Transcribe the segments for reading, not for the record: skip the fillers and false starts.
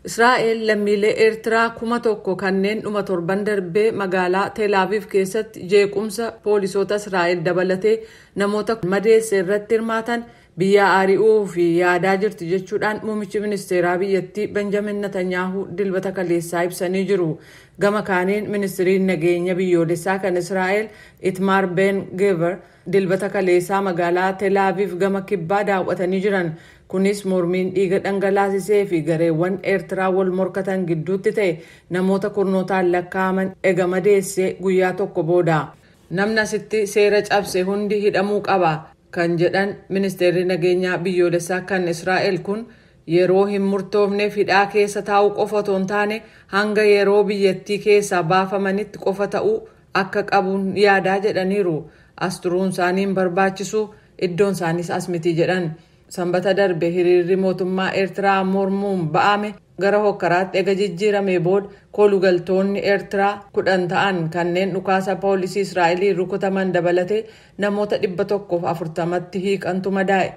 Israa'el lammiilee Eertiraa 1000 kanneen dhuma torban darbee magaalaa Teelaaviv keessatti jeequmsa poolisoota Israa'el dabalatee namoota madeesse irratti hirmaatan biyya ari'uu fi yaadaa jirti jechuudhaan muummichi ministeeraa biyyattii Benjamin Netanyaahu Dilbata kaleessaa ibsanii jiru. Gama kaaniin, ministiriin nageenya biyyoolessaa kan Israa'el Itmaar Ben Gever Dilbata kaleessaa magaalaa Teelaaviv gama kibbaa daawwatanii jiran. Kunis mormiin dhiiga dhangalaasisee fi gareewwan Eertiraa wal morkatan gidduutti ta'e namoota kurnootaan lakkaa'aman ega madeessee guyyaa tokko booda. Namni asitti seera cabse hundi hidhamuu qaba kan jedhan ministeerri nageenyaa biyyoolessaa kan Israa'el kun, yeroo hin murtoofneef hidhaa keessa taa'uu qofa otoo hin taane hanga yeroo biyyattii keessaa baafamanitti qofa ta'uu akka qabuun yaadaa jedhaniiru. As turuun isaanii hin barbaachisu, iddoon isaaniis as miti jedhan. Sanbata darbe hiriirri mootummaa Eertiraa mormuun ba'ame gara hokkaraatti ega jijjiirame booda, koolugaltoonni Eertiraa 10 ta'an kanneen dhukaasa poolisii Israa'eliin rukutaman dabalatee namoota 140tti hiiqantu madaa'e.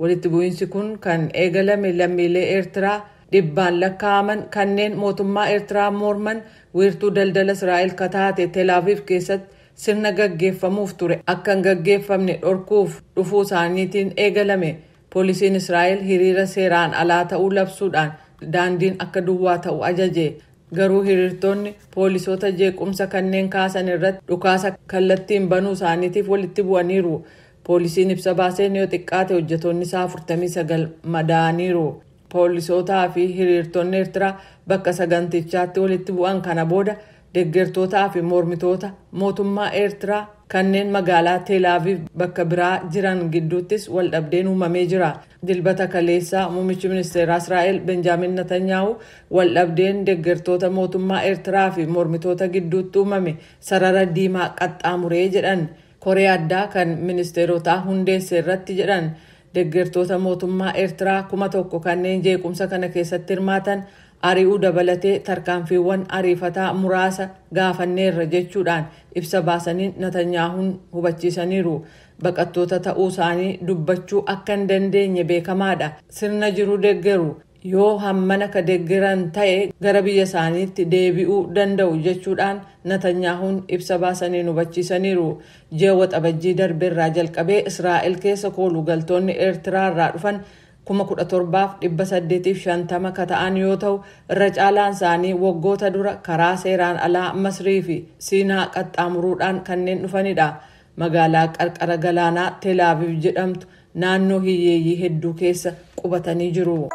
Walitti bu'iinsi kun kan eegalame lammiilee Eertiraa dhibbaan lakkaa'aman kanneen mootummaa Eertiraa morman wiirtuu daldala Israa'el kataate Teelaaviv keessatti sirna gaggeeffamuuf ture akka hin gaggeeffamne dhorkuuf dhufuu isaaniitiin eegalame. Poolisiin Israa'el hiriira seeraan alaa ta'uu labsuudhaan daandiin akka duwwaa ta'u ajaje. Garuu hiriirtonni poolisoota jeequmsa kanneen kaasan irratti dhukaasa kallattiin banuu isaaniitiif walitti bu'aniiru. Poolisiin ibsa baaseen yoo xiqqaate hojjetoonni isaa 49 madaa'aniiru. Poolisootaa fi hiriirtonni Eertiraa bakka sagantichaatti walitti bu'an kana booda, deeggartootaa fi mormitoota mootummaa Eertiraa kanneen magaalaa Teelaaviv bakka biraa jiran gidduuttis waldhabdeen uumamee jira. Dilbata kaleessaa muummichi ministeeraa Israa'el Benjaamin Netanyaahu waldhabdeen deeggartoota mootummaa Eertiraa fi mormitoota gidduutti uumame sarara diimaa qaxxaamuree jedhan. Koree addaa kan ministeerotaa hundeesse irratti jedhan, deeggartoota mootummaa Eertiraa 1000 kanneen jeequmsa kana keessatti hirmaatan ari'uu dabalatee tarkaanfiiwwan ariifataa muraasa gaafanneerra jechuudhaan ibsa baasanii Natanyaahuun hubachiisaniiru. Baqattoota ta'uu isaanii dubbachuu akka hin dandeenye beekamaadha. Sirna jiru deeggaru. Yoo hammana ka deeggaran ta'e gara biyya isaaniitti deebi'uu danda'u jechuudhaan Natanyaahuun ibsa baasaniin hubachiisaniiru. Ji'a Waxabajjii darbeerraa jalqabee Israa'el keessa kooluu galtoonni Eertiraarraa dhufan 17,850 ka ta'an yoo ta'u, irra caalaan isaanii waggoota dura karaa seeraan alaa Masrii fi Siinaa qaxxaamuruudhaan kanneen dhufanidha. Magaalaa qarqara galaanaa Teelaaviv jedhamtu naannoo hiyyeeyyii hedduu keessa qubatanii jiru.